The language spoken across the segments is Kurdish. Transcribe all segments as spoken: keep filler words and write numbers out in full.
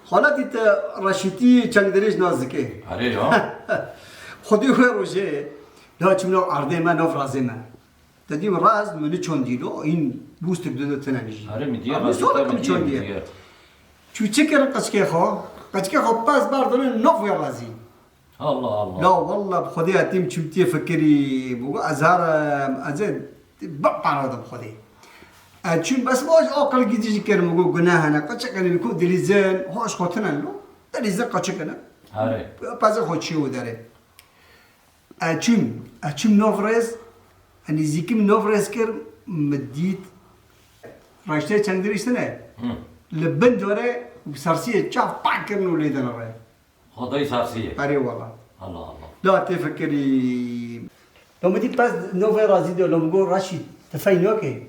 Xaletî te reşîtî çengdirêj nazik e. Erê ya. Xwedê wê rojê, ya çim nav erdê me, nav razê me. Te dî raz min çondî lo, hîn bûstik du du tine jî. Erê, min diyar Abi, razî sol te kim min diyar, çondî min ye. diyar. Çû çi kirin qeçkê xwe? Qeçkê xwe pez berdin nav wê razî. Allah Allah. La wallah, bi Xwedê etîm çûm tê fikirî, bû ez herim, ez ê biparadim Xwedê. Ez çûm bes baş aqil gidî jî kirim, bû gunah hene, qeçek hene, ku dilîzin, hoş xwe tinen lo, dilîzin qeçek hene. Erê. Pezê xwe çî û derê. Ez çûm, ez çûm nav rêz, ez nêzîkî min nav rêz kir, min dît, raştê çengdirêj tine. Hı. Li bin dore, sersiyê çav pak kirin û lê din re. Xwedayî sersiyê. Erê wala. Allah Allah. La tê fikirî. Lo min dît pez nav wê razî de, lo min got, Reşîd, tu fey nake.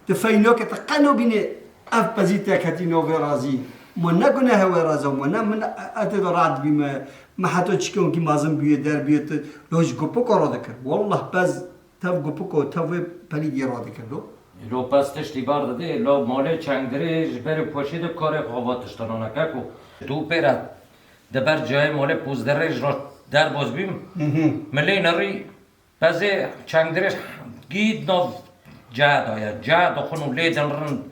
Tu fey nake, tu qe nabînî ev pezî te ketî nav wê razî. Ma ne gunehê wê razî, ma ne min ez tê de rahat bîme. Me heta çikê wekî mezin bûye, der bûye, tu lo ji gopika radikir. Wallah pez tev gopika, tev wê pelî dî radikir lo. Lo pez tiştî bar didê, lo malê çengdirêj ji berê poşê de karê xwe va tiştananeke ku tu pê re di ber cayê malê pozderêj re derbas bîm. Hı hı. Min lê nerî, pezê çengdirêj gît nav caya daye. Caya dixwin û lê dinrin,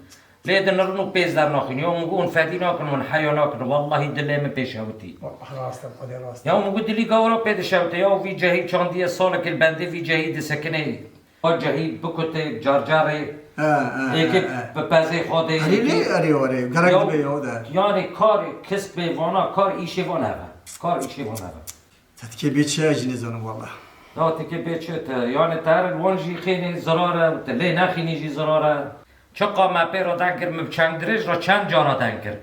lê dinrin û pêz dernaxin. Ya min got, hûn fedî nakin, hûn heya nakin. Wallahî dilê min pê şewitî. Rast e, Xwedê rast e. Ya min got, dilî gawra pê dişewite. Ya vî cehî çandiye salekê li bendê vî cehî disekinê. O cehî bikutê carcarê. He, he, êkê he, he. Bi pezê xwe dê. Erê lê, erê were, gerek dibe ya de. Yani kar, kispê vana, kar îşê van heve. Kar îşê van heve. Te dikê bê çi, ez jî nêzanim wala. Ya te kê bê çi te? Yani te her wan jî xênî zirar e, te lê nexînî jî zirar e. Çiqa me pê re deng kir, min bi çengdirêj re çend cara deng kir.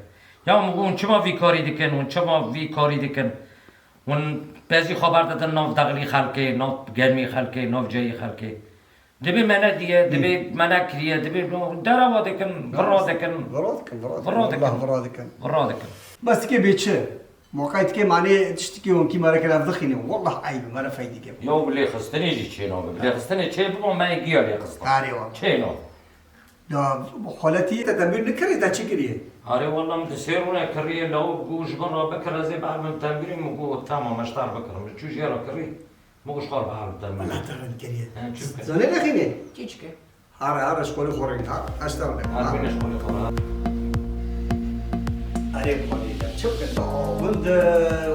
Ya min got, hûn çima vî karî dikin, hûn çima vî karî dikin? Hûn pezî xwe berdidin nav dexlî xelkê, nav germî xelkê, nav ceyî xelkê. Dibê me nediye, Hı. dibê me nekiriye, dibê derewa dikin, vira dikin. Vira dikin, vira dikin. Vira dikin. Wallah vira dikin. Vira dikin. Bes dikê bê çi? Moqay dikê manê tiştikê hûn kî me re kir ev dixîne. Wallah eyb e, me re feydî ke. Ya bi lêxistinê jî çê nabe. Bi lêxistinê çê bibo me yê giya lêxistin. Erê wala. Çê nabe. Ya xaletî te tembîr nikirî, te çi kiriye? Erê wala min di sê rûne kiriye, lawik got ji min re bikir, ez ê biherim tembîrê, min got tamam, ez ji te re bikirim. Min çû jê re kirî. Min got ji xwe re biherim tembîrê. Wala te rind kiriye. Em çi bikin? Zanê nexînê? Çi çike? Hare, hare, ji xolê xwe re, ha, ez te re. Harbîne ji xolê xwe re. Erê, xolê, çi bikin? Gund, e,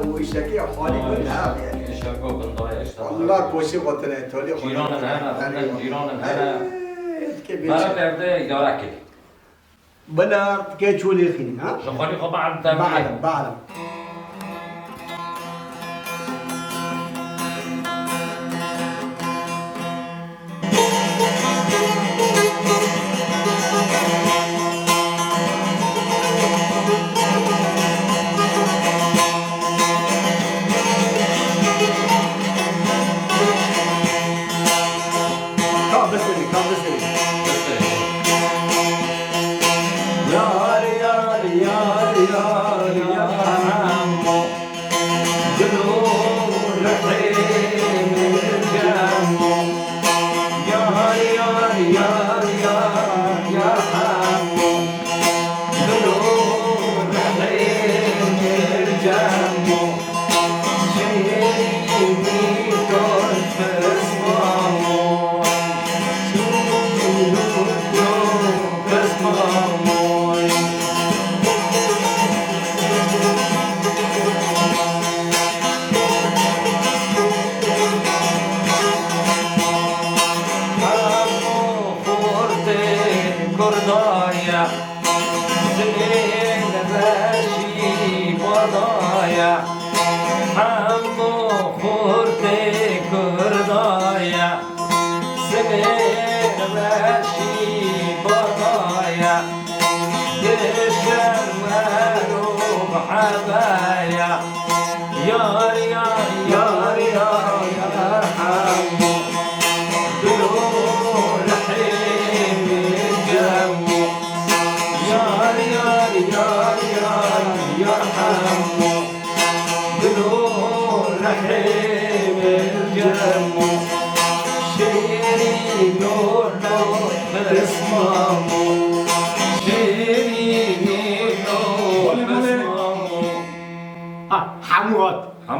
û îşekê xalî gund, ha, yani. Îşeko gundaya işte. Wala poşê xwe tine, tolê xwe tine. Cîranên hene, hindin cîranên hene. Erê, dikê bê çi? Mera perde idare kir. Bila dikê çolê xînî, ha? Ji xolî xwe biherim tembîrê. Biherim, biherim. Ka biserî, ka biserî. Yar, yar, yar, yar, yar, Hemo. Dilo rihê min Cemo. Yar, yar, yar, yar, yar, Hemo. Dilo rihê min Cemo. Şêrînî to pismamo. Şêrînî to pismamo. Hemo xortê Kurda ye, simê li beşî Bada ye. Hemo xortê Kurda ye, simê li beşî Bada ye. Bi şermer û bi hebeya. Yar, yar, yar, yar, yar, Hemo. Dilo rihê min Cemo. Yar, yar, yar, yar, yar, Hemo. Dilo rihê min Cemo. Şêrîno lo pismamo. Şêrîno lo pismamo.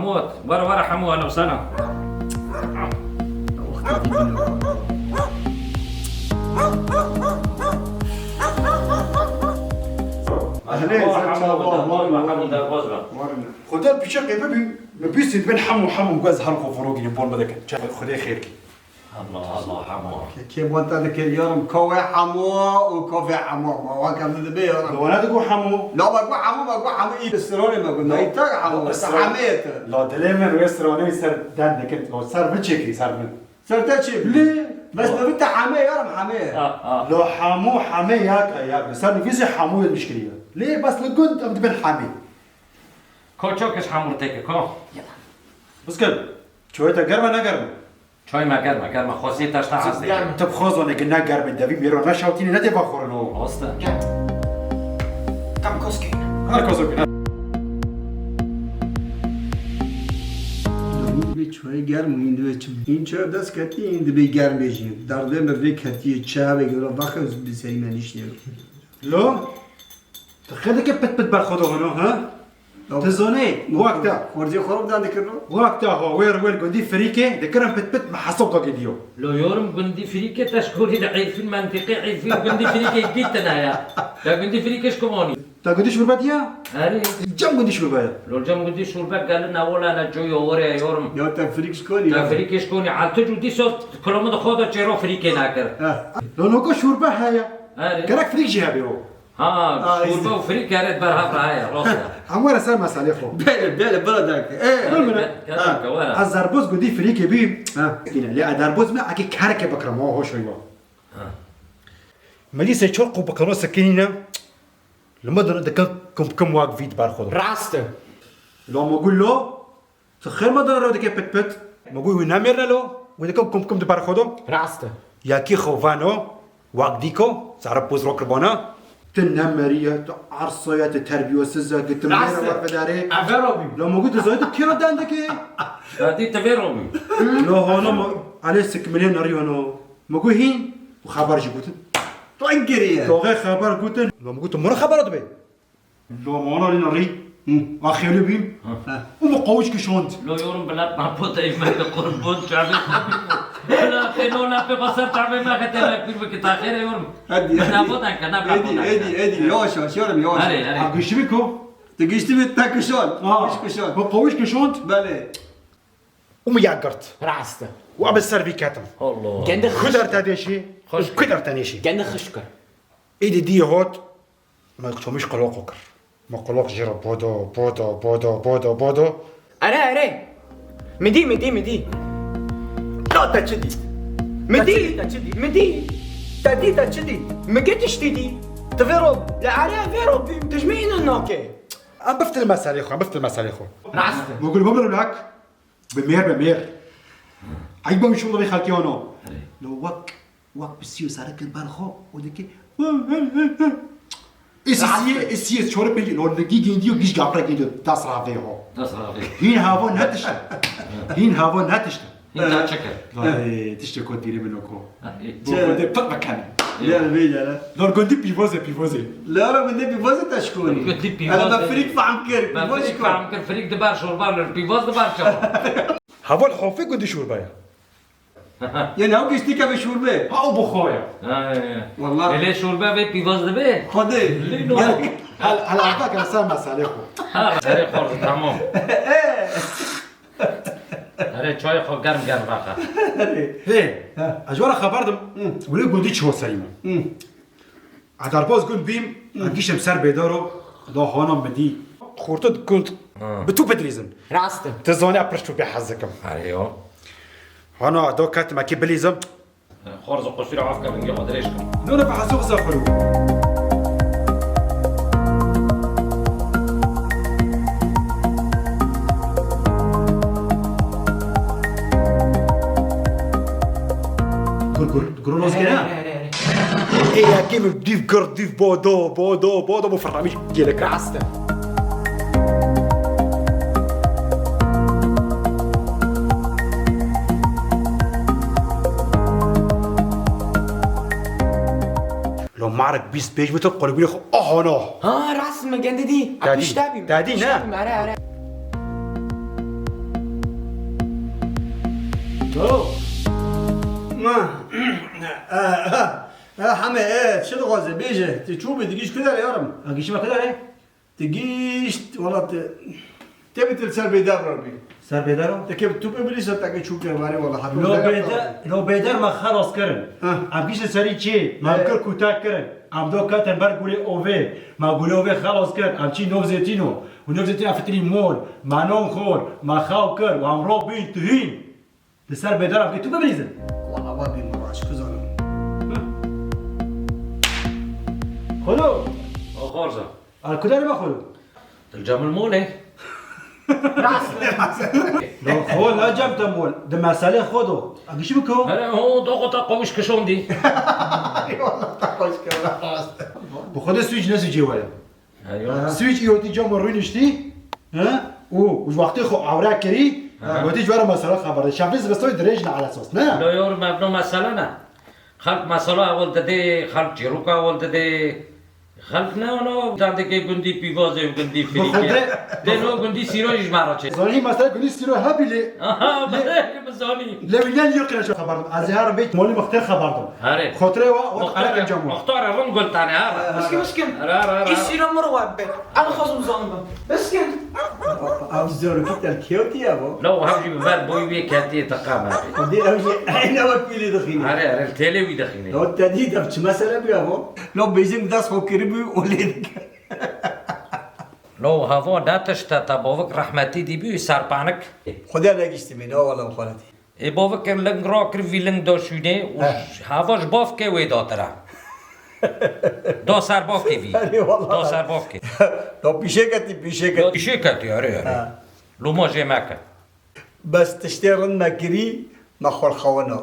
Were, were Hemo, ehlen we sehlen. Ehlê, Hemo, ser çava, Hemo, var, Hemo, var. Hemo, derbaz be. Xwedê piçekê bibî, min bîst bin Hemo, Hemo, ez her xwe firokînim, bol me dikin. Çavê Xwedê xêr kî. Allah Allah, Hemo. Kê, kê banta dikir yarim, kavê Hemo û kavê Hemo. Ma waka min dibe yarim. Lo wana digo Hemo. La ma go Hemo, ma go Hemo, î istirorê me go. Nayî tak Hemo, Istiror. Hemê te. La dilê min wê istirorê ser den dikir. Lo ser biçekî ser min. Ser te çê? Lê. Bes navê te Hemê yarim, Hemê. Ha, ha. Lo Hemo, Hemê ya ka ya. Ser nivîzê Hemo ya mişkiliye. Lê bes li gund em dibin Hemê. Ko çok iş hamur teke ko. Biskin. Çoyê te germ e, ne germ e? Çay me germ e, germ e. Xweziyê te ji te hez dike. Germ e. Tu bi xwe zanî ki ne germ e, devî mêro ne şewtînê ne tê vexwerin o. Rast e. Germ. Kam koskê. Her koskê. Hîn divê çayê germ û hîn divê çi? Hîn çayo dest ketî, hîn divê germ bêjî. Derdê me vê ketiyê çi hebe gelo vexe bi serî me niştê. Lo? Tu xêr dike pit pit ber xwe dixwîno, ha? Yok. Tu zonê, wak te. Xorcê xwe bidan dikirno. Wak te ha, wer wer gundî Firîkê, dikirin pit pit, me hesab da gidiyo. Lo yorum gundî Firîkê te şkolî de Îfîn, mentiqê Îfîn gundî Firîkê gittin ya. Ya gundî Firîkê şkomanî. Te gundî şurbe diya? Erê. Cem gundî şurbe ya. Lo cem gundî şurbe gelin ewola ne coyo wore yorum. Ya te Firîk şkonî ya. Te Firîkê şkonî, altı cudî sor, kilometre xwe da çêro Firîkê nakir. Ha. Lo noko şurbe heye. Erê. Gerek Firîk jî hebe o. Ha, şûrbe û firîk gerê berhev re heye, rast e. Em were ser meselê xwe. Belê, belê, bira derke. Ee. Bira derke, were. Ez derbaz gundî firîkê bîm. Ha. Yine, lê ez derbaz me, eke kereke bikirim, ha, hoş hoywa. Ha. Me dî sê çor qû bikirim, sikinîne. Li me dine dikin kim kim wak vî di ber xwe de. Rast e. La me gu lo, Tu xêr me dana rew dike pit pit. Me got wî nemêrne lo, wî dikin kum kum di ber xwe do. Rast e. Yekî xwe vano, wek dîko, zere poz ro kirbana. Tu nemeriye, tu ersaya, tu terbiyesiz e, gitim mêre ver bidarê. Eve robî. La me got tu zayê tu kira dendikê. Dadî tu vê robî. La hana me, elê sikmilê neriyano. Me got hîn, û xeber jî gotin. Tu giriye. Toxê xeber gotin. La me got tu mora xebera dibe. Lomana lina rî. Hı. Axêlî bîm. Hı. Û min qawîç kişand. Lo yorum bila papo te me de qurbon çavê. Bila te no la pe basar çavê me xete me pir bike ta xêre yorum. Hadi, hadi. Na bodan ka, na bodan ka. Hadi, hadi, hadi. Yavaş yavaş yorum, yavaş. Hadi, hadi. Ha, giştî bî ku? Tu giştî bî, te kişand. Ha. Qawîç kişand. Bu qawîç kişand. Belê. Û min ya girt. Rast e. Û bi ser vî ketim. Allah. Gende xişk. Ku der te dêşî? Xişk. Ku der te nêşî? Gende xişk. Îdî dî hot. Me çomîş quloko kir. Me qulok jê re bodo, bodo, bodo, bodo, bodo. Erê, erê. Mi dî, mi dî, mi dî. Ya te çi dît? Mi dî, te çi dît? Mi dî. Te dî, te çi dît? Mi gê tiştî dî. Tu vê ro, li erê vê ro bîm, tu ji min înan nake. Em biftil meselê xwe, em biftil meselê xwe. Rast e. Mogul bibir lak. Bi mêr, bi mêr. Eyb e wî şûl vê xelkê hano. Erê. Lo wek, wek bi sî û sere kir ber xwe û dike. Ê sî, ê sî, çor û pêncî, lo li gî gîndiyo, gîj gapre gîndiyo, dest ravê ho. Dest ravê. Hîn havo netişte. Hîn havo netişte. Hîn da çi kir? Vay, tiştê ku dîrê min o ku. Bo xwe de pir bikenê. Ya, vê ya. Lor gundî pîvozê, pîvozê. Lor gundî pîvozê te şikonî. Gundî pîvozê. Ela me firîk fehm kir, pîvoz şikon. Me firîk fehm kir, firîk dibar şorba, lor pîvoz dibar çawa? Heval hofê gundî şorba ya. Yani ew giştî keve şorbe. Ha, o bi xwe ya. Ha, ya, ya. Wallah. Elê şorbe vê pîvoz dibe. Xwedê. Lê no. Gel, hel, hel arda gel ser meselê xwe. Ha, erê xorz, tamam. Erê çayê xwe germ germ vexe. Hê, ha, ez ji we re xeber dim. Hı. Wê gundî çi ho serî me. Hı. Ez derbaz gund bîm, hı, ez giştim ser bêdaro, da hana min dî. Xortû gund. Ha. Bi tu bidilîzin. Rast e. Tu zanî ez pir ji tu pê hez dikim. Erê yo. Hana do ketim ekî bilîzim. Xorz û qusûra af ke bingê xwe dirêj kim. Nûne bi hesû qisa xwe rû. Gur, gur, gur, noz gere. Erê, erê, erê, erê. Ê, yekê min dîv gir, dîv bodo, bodo, bodo, bo firnamî gelek. Rast e. Lo marek bîst pênc metre qolibîrê xwe ahana. Ha, rast me gende dî. Dadî, dadî ne? Dadî, erê, erê. Oh. Ma. Eh, eh, eh, Heme, eh, çi dixwaze, bêje. Tu çû bî, digîş ku derê yarim? Ha, gişî me ku derê? Ti gişt, wala ti, te bi til ser bêder re bî. Ser bêder o? Te ke tu pe bilî ser te ke çû ke varê wala, hatta Lo bêder, lo bêder me xelas kirin. Ha. Em gişt serî çê, me He. kir kutek kirin. Em do ketin ber gulê ovê, me gulê ovê xelas kir. Em çî nov zêtîno. Û nov zêtîna fitrî mor, me non xor, me xew kir. Û em ro bîn tu hîn. Li ser bêdara bikê tu bibilîzin. Wala va bî miraç, ku zanim. Xwelo. O xorza. A, ku derê me xwelo? Dil Cemil Molê. Rast, rast. No, xwe ne cem te mol. Di meselê xwe do. A, gişî biko. Hele ho, do xwe te qawîş kişandî. Wala te xweş kir, rast. Bi xwe de swîc ne swîcê were. Eywa. Swîç î hotî cama rûniştî, he? Û ji wextê xwe ewre kirî, Aha. gotî ji we re mesela xeber de. Şevê zivistoyê dirêj ne ala esas, ne? Lo yor mevno mesele ne. Xelk mesela ewil didê, xelk çîroka ewil didê. Xelk ne ono, dandekê gundî pîvazê û gundî Bi firîkê. xwedê, Dê no gundî sîro jî ji me re çê. Zanî mesela gundî sîro hebî lê. Aha, Lê- bile ki bizanî. Lê wî ne yok kire xeber dim. Ez ê herim bê molî mixtêr xeber dim. Herê. Xotirê wa, o Muxtar, xeber camo. Muxtar e, rind gul tane ha. Miskin, miskin. Ra, ra, ra. Îsîra min re we be. Em xwazim zanim bim. Miskin. Ev zorokî te kewtî ye bo. Lo, hev jî bi ver boy wê ketiye te qame. Xwedê ev jî eyne wek wî lê dixîne. Are, are, têlê wî dixîne. Lo, te dî dev çi mesele bûye bo? Lo, bêjin dest xwe kiribû û lê dike. Lo, havo ne tişt e, te bavik rehmetî dîbû, serpanik. Xwedê negiştî min, ne wala xwaletî. Ê bavik ling rakir vî ling da şûnê û Heh. ji hava ji bavkê wê da tira. Da ser bavkê vî. Erê, wala. Da ser bavkê. Da pîşê ketî, pîşê ketî. Da pîşê ketî, erê, erê. Ha. Loma jê meke. Bes tiştê rind me kirî, me xwe xewina.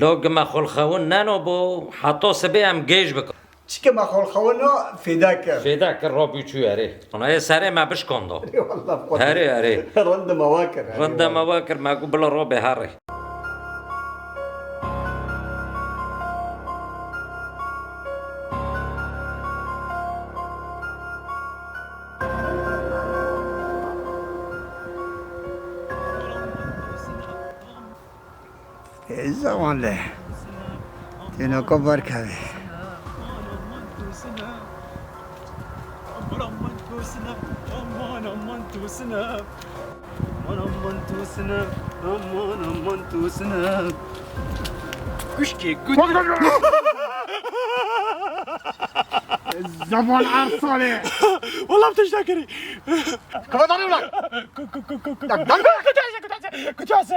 Lo gi me xwe xewin neno bo, heta sibê em gêj bikin. Çike me xwe xewina fêde kir. Fêde kir, Robbî çû erê. Ona yê serê me bişkando. Ê, wallah, xwe Herê, herê. Rinde me wa kir, herê, Rinde me wallah. wa kir, me got bila Robbê herê. Ê, zaman le. Têna ka berkevê. Aman, aman, tosine. Aman, aman, tosine. Aman, aman, tosine. Kuşkê, kuş. Zaman Ersalê. Wallah, tişt nekirî. Kafa tanıyım lan. Ku, ku, ku, ku, ku, Ya, ku. Dön be. Kutası, kutası, kutası.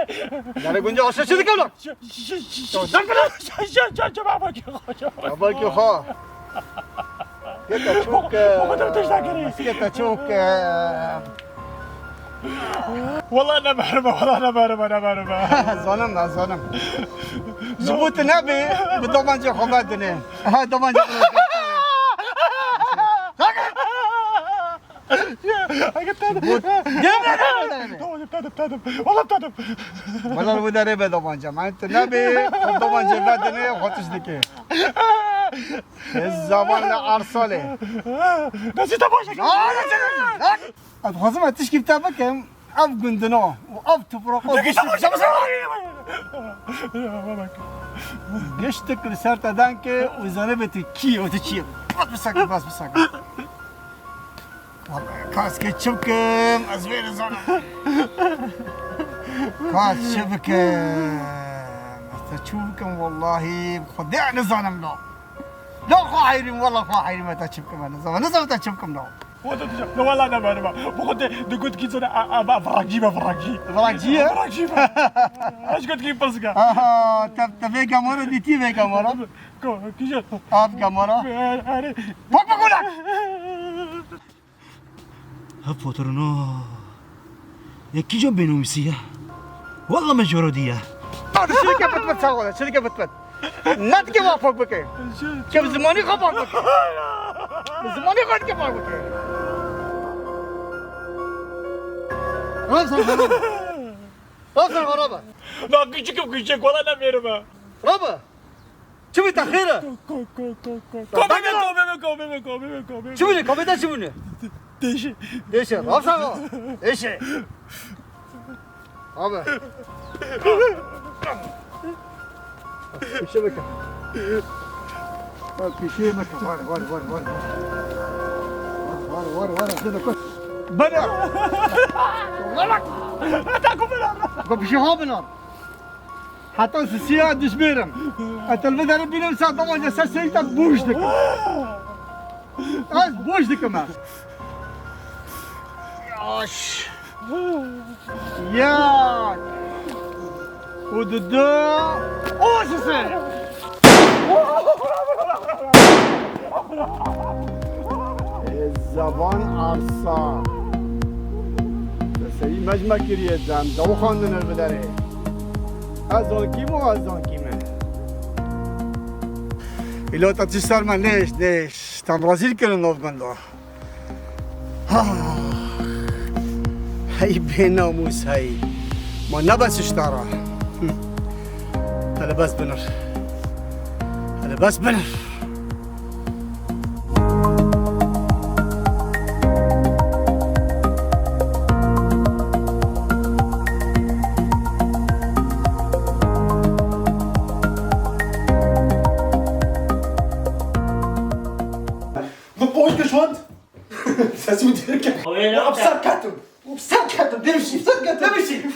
Nereye gunca aşağı çizdik oğlum? Şu, şu, şu, şu, Dön be lan. Şu, şu, şu, şu, baba ki, baba ki. Baba ki, ha. Gete çok, Bu kadar e, tişt nekirî. Gete çok, e, Wala ne berime, wala ne berime, ne berime. Zanim ben, zanim. Ji bo tu nebê, bi domancê xwe vedinê. Ha, domancê xwe vedinê. Eger te Ji bo, gel, gel, gel, gel. Tamam, tedim, tedim. Wala tedim. Wala bu derê be domanca. Man tu nebê, xwe domancê vedinê, xwe tişt dikê. Ez zaman ne arsalê. Nasıl tabaşa? Aa, ne sen? Ez dixwazim ez tişkî bi te bikim, ev gundina û ev topraqa Peki, tamam, tamam, tamam. Giştik li ser te denke û zanibê tu kî û tu çi yî. Bas bi seke, bas bi seke. Kas ke çi bikim, ez vê nizanim. Kas çi bikim? Ez te çi bikim, wallahî, Xwedê nizanim lo. Lo xwe heyrîm, wela xwe heyrîm, ez te çi bikim, ez nizanim. Nizanim te çi bikim lo. Xwe tu dişe, ne wela ne berime. Bu xwe te, di got kî zane, a, a, a, virakî be, virakî. Virakî ye? Virakî be. Ez got kî pirs ke. Aha, te, te vê gamara dîtî vê gamara? Ko, kîje? Av gamara. Are, are. Pak bak ulan! Ha fotorino. Ya kîjo bênûmîsî ya? Walla me joro dî ya. Abi, çirke pit pit sağ ol, çirke pit pit. Ne dike wa pak bike? Ke bi zimanî xwe pak bike. Bi zimanî xwe dike pak bike. Rav sen xwe rabe. Rav sen xwe rabe. Na küçüküm küçük, wala ne verime. Rabe. Çi bû te xêr e? Ko, ko, ko, ko, ko. Ko bebe, ko bebe, ko bebe, ko bebe, ko bebe. Çi bûne? Ko bebe çi bûne? Deşi. Deşi. Rav sen xwe. Deşi. Abi. Pişê meke. Bak, pişê meke. Var, var, var, var. Var, var, var, var. Şöyle koş. Bana. Bana bak. Bak, pişê ha bana. Heta sisiya dişbêrim. Etel vê derê bînim sa dama ser serî te boş dikim. Ez boş dikim ez. Yaş. Yek. Û didu. Û sisi. Ê zevan arsa. Te serî mecme kiriye dem. Dawixandin er biderê. Ez zon kî mo, ez zon kî me. Îlo te tişt ser me nêş, nêş. Tam razî kirin nov gunda. Ah. Hey bênamûs hey. Ma ne bes ji te re. Hele bes binir. Hele bes binir. Min point kişand. Sesimi diyar kir. Wê ne Û ser ketim. Û ser ketim. Demişî, ser ketim. Demişî.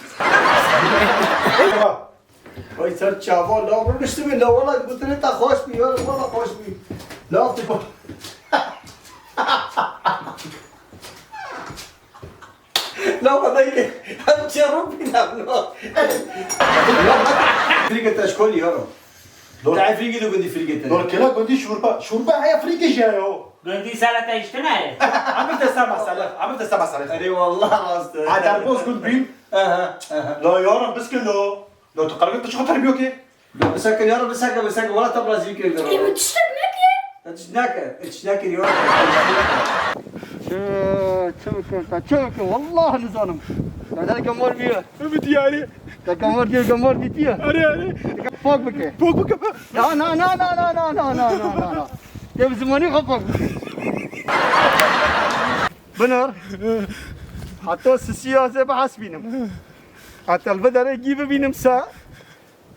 Ay ser çava la rûniştimi la wala gotine te xweş bî ya wala xweş bî. La tu La wala ke hem çerû bî la la. Frîke te şkolî ya. Lor. Te frîke de gundî frîke te. Lor kela gundî şurba. Şurba heye frîke jî ya. Gundî salata îştine ye. Amir te sa masale. Amir te sa masale. Erê wallah rast e. Ha derboz gund bîn. Aha, aha. La yara biskilo. La tu qelbek tu çiqo terbiyo ke? La biseke yara biseke biseke wala te razî kir. Ê, min tiştek nekir. Te tişt nekir. Te tişt nekir yara. Çi, çi bikim te? Çi bikim? Wallah nizanim. Te derke mor biye. Bi diyarî. Te gemor diye gemor dîtiye. Erê erê. Pok bike. Pok bike. Na na na na. Te bi zimanî xwe pok bike. Binir. Heta sisiya zê bi hesbînim. Heta li vê derê gî bibînim se.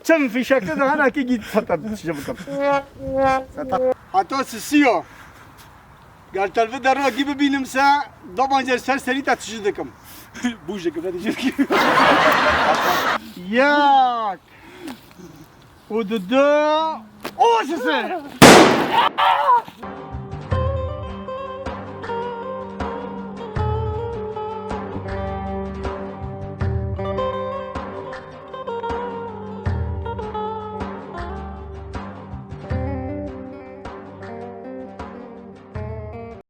Çim fîşekli de hinekî gî heta çi bikim. Heta sisiya. Gel te li vê derê gî bibînim se, dobancer ser serî te tijî dikim. Bûj dikim, te tijî dikim. Yek. Û didu. Û sisi.